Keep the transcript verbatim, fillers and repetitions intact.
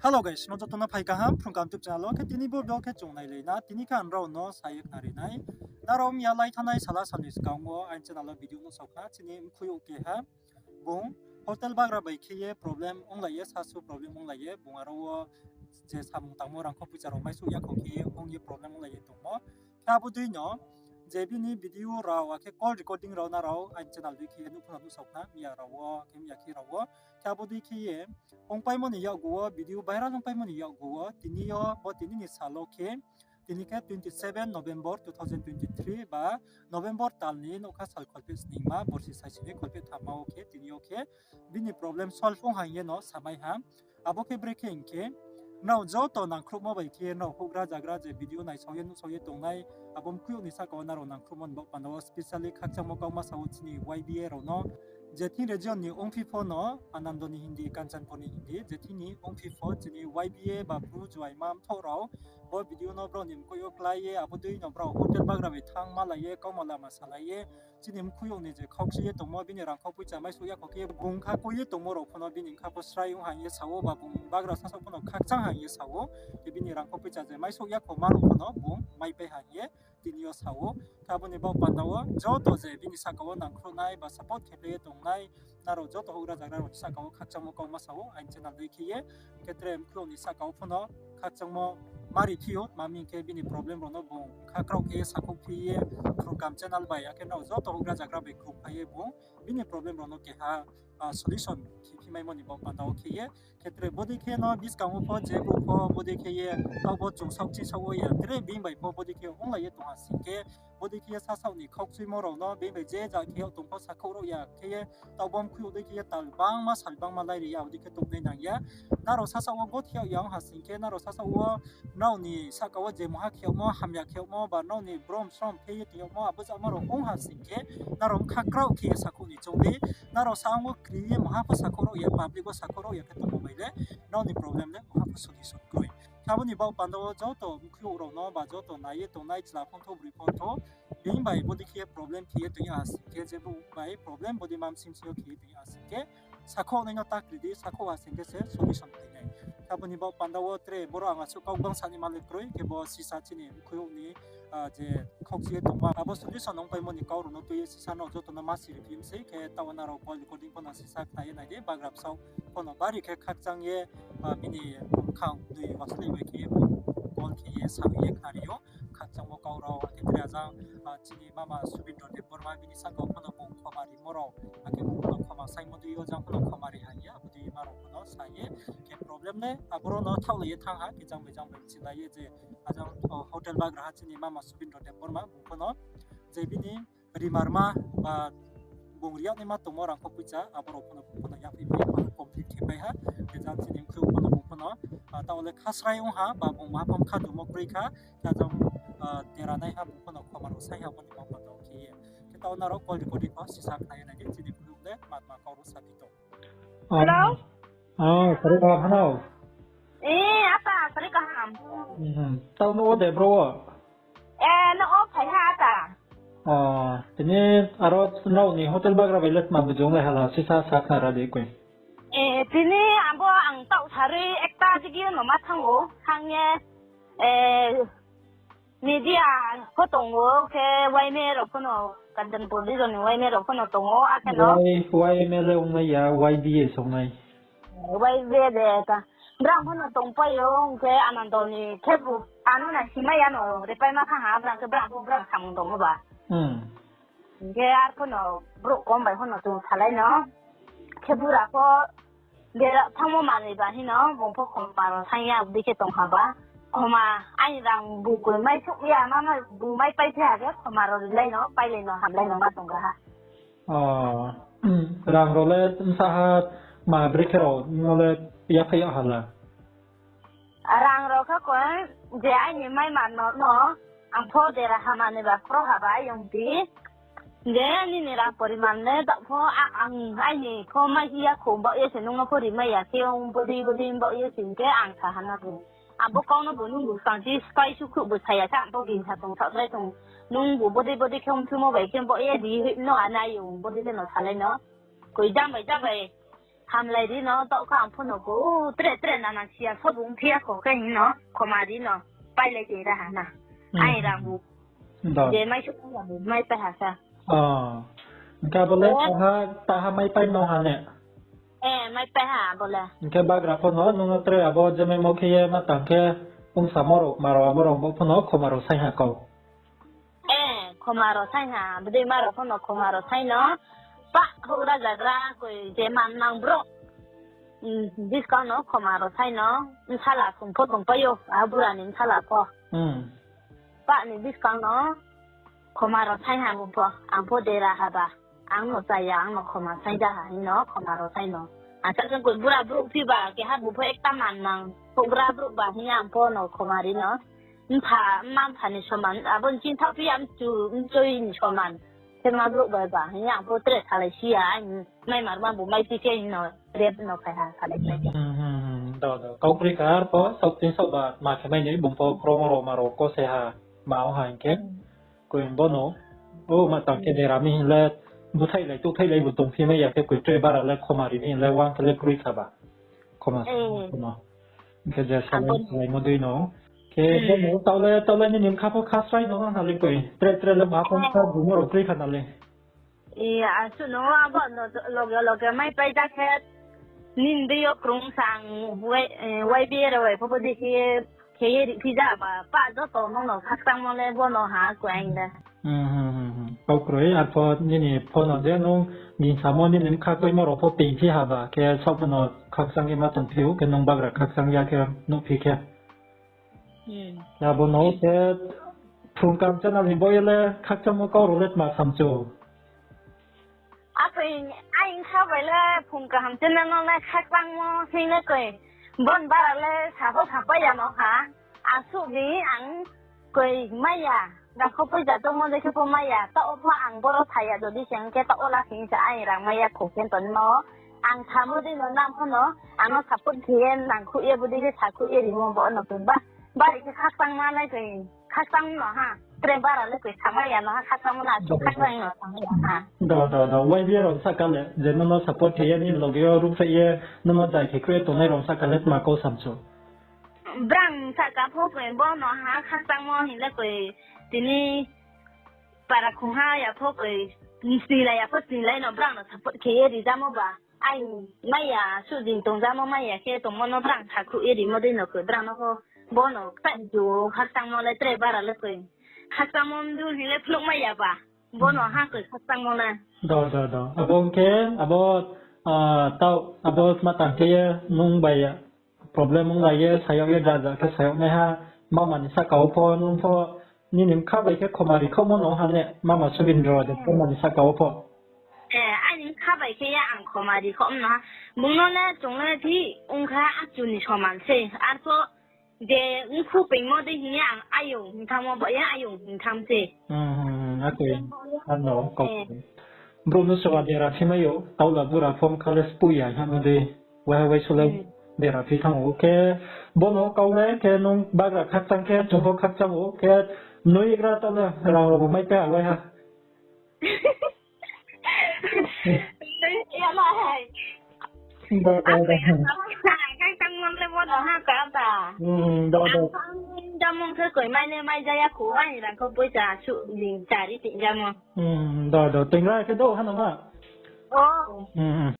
Hello guys, no joto no phai kaham, phrung kaham YouTube channel wo. Khe tini bo video khe chung nailai na, tini khe ang nrao no sa ye khnari nai. Nrao miya lai thanai sala sal ni skang wo aini channel wo video no sao kha, chini mkhui yo keha bung hotel bagra bai khe ye problem onglai ye, sasu problem onglai ye, bung aro wo je samung tangmo rangkho poicha rao maisouh yakho khe ye ong ye problem onglai ye tongmo. Khe abo dei no je bini video rao akhe call recording rao nrao aini channel dei khe ye nuh pho no nuhsao khna, miya rao wo, khe miya khe rao wo. Khe abo dei khe ye ongpaimo ni yakgu wo, video viral ongpaimo ni yakgu wo, tini yo bo tini ni sal wo khe, tini khe twenty seven November two thousand twenty three ba November tal ni nougkha sal kholpheh sningma, borsi saisi ni kholpheh thamma wo khe tini yo khe bini problem solve ong ha hing ye no samai ha. Abo khe brekhe hing khe, nrao joto nangkhruhmo bai khe nrao houhgra zagra je video naisao ye nuhsao ye tongnai, abo mkhui yo ni sahka wo nrao nangkhruhmo ni baoh panda wo specially khakchangmo kauma sa wo chini Y B A rao no, je thing region ni ongphi pho no, Anando ni Hindi, Kanchanpur ni Hindi, je thing ni ongphi pho chini Y B A ba Bru Juaima mthoh rao, bo video no brao ni mkhui yo klái ye, abo dei no brao hotel bagra bai thanngmalai ye, kauma lama salai ye, chini mkhui yo ni je khaukchi ye tongmo, bini rangkho poicha maisouh yakho khe bung kha koi ye tongmo rao pho no bini bkha pho srai ong ha hing ye sa ou, ba bung bagra sasaoh pho no khakchang ha hing ye sa ou, khe bini rangkho poicha je maisouh yakho ma rao pho no bung maipai ha hing ye tini yo sa ou. Khe abo ni baoh panda wo joto je bini sahka wo nangkhruhnai ba support khe pai ye tongnai, nrao joto houhgra zagra rao ni sahka wo khakchangmo kauma sa ou, aini channel dei khe ye. Khe tre mkhui yo ni sahka wo pho no khakchangmo ma ri phi ou, ma mi hing khe bini problem rao no bung khakraoh khe ye sakhouh phi ye, Phrung Kaham channel bai, akhe nrao joto houhgra zagra bai khruhphai ye bung bini problem rao no keha solution khe phimaimo ni baoh panda wo khe ye. Khe tre bodei khe no buskang wo pho je brouh pho bodei khe ye, taoh bo chung saoh ching saoh wo ya, tre bini bai pho bodei khe onglai ye tong ha sing khe, bodei khe ye sasaoh ni khaukchuimo rao no bini bai je ja khe yag tong pho sakhouh rao ya khe ye, taoh bo mkhui yo dei khe ye tal bangma sal bangma lai ri ya, bodei khe tongnai nang ya. Nrao sasaoh wo gothi yag ya ong ha sing khe, nrao sasaoh wo nrao ni sahka wo je mungha khe yagmo, hamya khe yagmo, ba nrao ni brom srom khe ye tong yagmo, abo jama rao ong ha sing khe, nrao bkha kraoh khe ye sakhouh ni choung di, nrao sa ang wo kri ye mungha pho sakhouh rao ya, public wo sakhouh rao ya khe tongmo bai le, nrao ni problem le mungha pho solution kroi. Khe abo ni baoh panda wo joto mkhui yo rao no ba joto nai ye tongnai chla pho thou, broi pho thou, bini bai bodei khe ye problem khe ye tong ya ha sing khe, je brouh bai problem bodei ma msing sing yo khe ye tong ya ha sing khe, sakhouh nai no ta kri di, sakhouh ha sing khe se solution phai nai. Khe abo ni baoh panda wo tre boro ang asuh kau gbang sa ni ma le kroi, khe bo sisa chini mkhui yo ni je khaukchi ye tongma, abo solution ongpaimo ni kau rao no tui ye sisa no joto no ma siri phi mi sei, khe taoh wo nrao call recording pho no sisa khna ye nai di, bagra bsaoh pho no bari khe khakchang ye, bini bkhang dui waslai bai khe ye call khe ye sa ye khnari ou, khakchangmo kau rao, akhe tre ajang chini mama Subindro Debbarma bini sahka wo pho no bung khoma rimo rao, akhe bung pho no khoma saimo dei yo jang pho no khoma ri ha hing ye, abo dei ma rao pho no sa ye, khe problem le aboro no thaohlai ye thanng ha, khe jang bai jang bai chilai ye je ajang hotel bagraha chini mama Subindro Debbarma bung pho no je bini rimarma ba bung ri yag naima tongmo rangkho poicha, abo rao pho no bung pho no yaphaih pai ha, complete khe pai ha. Khe jang chini mkhui yo pho no bung pho no taoh le khasrai ong ha, ba bung maha pho bkha dumo kroi kha, khe jang dera naiha bung pho no khoma rao sai ha, abo ni baoh panda wo khe ye. Khe taoh nrao call recording pho sisa khna ye nai di, chini mkhui yo le tma tma kau rao saphi tong. Hello? Sari kaham hano? E, ata, sari kaham. Taoh no o de bro o? E, no o phai ha ata. Tini aro nrao ni hotel bagra bai le tma bujung lai hala sisa sa khna ra di koi. E, tini abo ang taoh sari ekta digi no ma thanng ou, thanng ye, e, media pho tong ou, khe Y M A rao pho no, Kanchanpur region ni Y M A rao pho no tong ou, akhe no. Y, Y M A le ong nai ya, Y B A se ong nai. Y B A de ta. Brang pho no tongpai ou, hing khe Anando ni khebu, ano na simai ya no, repaima thanng ha, brang khe brang pho brang samung tong ou ba. Hing khe ar pho no, brouh kom bai pho no chung salai no. Khe bura pho, dera thanngmo manoi ba hino, bung pho khoma rao saing ya, abo dei khe tong ha ba. Khoma, aini rang bu koi mai souh ya, ma ma bu mai pai phi ha khe, khoma rao rilai no, pailai no, hamlai no ma tong ha. Rang rao le bsa ha ma brekhe rao no le yaphaih yag ha la? Rang rao kha koi, je aini mai man no, ang pho dera ha manoi ba khro ha ba ayong di. Je nini rang poriman le taoh pho ang aini pho mai hi ya kho, baoh ye se nung no pho ri mai ya khe ong, bodei bodei baoh ye se hing khe ang sa ha na bu. Abo kau no bu nung bu skang si spai sukhruh bu sa ya khe ang pho gingsa tong saohsrai tong. Nung bu bodei bodei khe ongphi mo bai khe baoh ye di no anai ong, bodei khe no salai no. Koi jang bai jang bai. Hamlai ri no, taoh kha ang pho no ko, u, tre, tre nana siya, sobu ongphi ya kho khe hing no, khoma ri no, pailai tei ra ha na. Hmm. Ai rang bu. Do. Je mai suh rang bu, mai pai ha sa. Oh. Hingkhe abo le, oh, taha, taha mai pai no ha ne? Eh, mai pai ha abo le. Hingkhe bagra pho no, nung no tre abo je mai mo khe ye ma tang khe, ongsa mo rao, ma rao, abo rao bo pho no, khoma rao sai ha kau. Eh, khoma rao sai ha, bodei ma rao pho no khoma rao sai no. Pa, houhgra jagra, koi je man nang brouh. Hmm, buskang no khoma rao sai no, bsala sung pho tong pai ou, a bura ni bsala pho. Hmm. Pa ni buskang no, khoma rao sai ha bung pho, ang pho dera ha ba. Ang no chaya, ang no khoma sai da ha hing no, khoma rao sai no. Asa khe koi bura brouh phi ba, keha bung pho ekta man nang, houhgra brouh ba hing ang pho no khoma ri no. Mpha, mma mpha ni soman, abo ni chini thaoh phi ya mchu, mchoi ni soman. Khe ma brouh bai ba, hing ang pho tre salai si ya, ang mai mar ma bu mai si khe hing no, rep no phai ha, salai si khe. Hmm, hmm, hmm, do, do. Kau kroi kha ar pho, saoh tei saoh ba, ma khe mai ni, bung pho kromo rao ma rao ko se ha, ma ong ha hing khe. Hmm. Koi bo no, o ma tang khe dera mi hing le, búthaih lai, touhthaih lai bu tong phi mai ya khe, koi tre bara le khoma ri mi hing le, uang khe le kroi kha ba. Khoma, eh, khoma. Hing khe je salai, abo, salai mo dei no. Khe, hmm, bo no, taoh le, taoh le nini bkha pho kha srai no ha le koi. Tre, tre le ma pho, eh, kha bu mo rao kroi kha na le. E, asuh no abo no loge loge mai pai ja khe, nini dei yo krung sang, wai, eh, wai bera wai pho bo dei khe, khe ye ri phi ja ba, pa joto no no khakchangmo le bo no ha, koi ang le. Hmm, hmm, hmm, hmm. Kau kroi, arpho nini pho no je nung gingsamo nini bkha koimo rao pho ping phi ha ba, khe saoh pho no khakchang ye ma tong phi ou, khe nung bagra khakchang ya khe nuh phi khe. Hmm. Abo no khe Phung Kaham channel ni bo ye le khakchangmo kau rao le tma samchu. Aphai, aini kha bai le Phung Kaham channel no le khakchangmo hing le koi. Bon bara le sa pho sapai ya no ha. Asuh di ang koi mai ya. Dakho poicha tongmo dei khe pho mai ya. Taoh pho ang boro sa ya, jodi se hing khe taoh o la hing sa aini rang mai ya kho khe tonmo. Ang samo dei no nang pho no, ang no support khe ye nangkhuh ye bodei khe sakhruh ye rimo bo no khe ba. Bari khe khakchangma nai koi, khakchang no ha. Tre bara le koi samai ya no ha, khakchangma na, khakchang no samai ya ha. Do, do, do. Wai bera rao sahka le, je nono support khe ye ni loge yo ruhphreh ye, nono jai khe kre tongnai rao sahka le tma kau samchu. Brang sahka pho koi bo no ha, khakchangmo hing le koi tini para khongha ya pho koi, snilai ya pho snilai no brang no support khe ye rijamo ba. Ai, mai ya, suh din tongjamo mai ya khe tongmo no brang sakhruh ye rimo dei no khe brang no pho, bo no ktai ju khakchangmo le tre bara le khe. Khakchangmo mdu hing le phnuh mai ya ba. Bo no ha khe khakchangmo le. Do, do, do. Abo ong khe, abo, ah, tau, abo ma tang khe ye nung bai ya. Problem ong lai ye, sayag ye, jaja khe sayag nai ha, mama ni sahka wo pho, nung pho, nini bkha bai khe khoma ri khaohmo no ha ne, mama Subindro de, mama ni sahka wo pho. Eh, aini bkha bai khe ya ang khoma ri khaohmo no ha. Bung no le chung le thi ong kha achu ni soman se. Arpho je mkhu pengmo dei hing ye ang ayong hing thanngmo ba ye ayong hing thanng se. Hmm, hmm, hmm, akhe. Ano, kau. Eh. Brouh no soba dera phi mai ou, taula bura phom kha le spuh ya hingmo dei. Waiha waisu le dera phi thanng ou khe, bo no kau le khe nung bagra khakchang khe, chung pho khakchang ou khe, noi gra taoh le rang rao bo mai pai ha waiha. Noi ya ma hai. Do, do, do. Ang khakchang mang le bo no ha ka ta. Hmm, do, do. Ang khakchang mang khe koi mai le mai ja ya kho, aini rang kho poicha suh ding chari ti ja mo. Hmm, do, do. Tengra khe do hano ma. Oh. Hmm, hmm.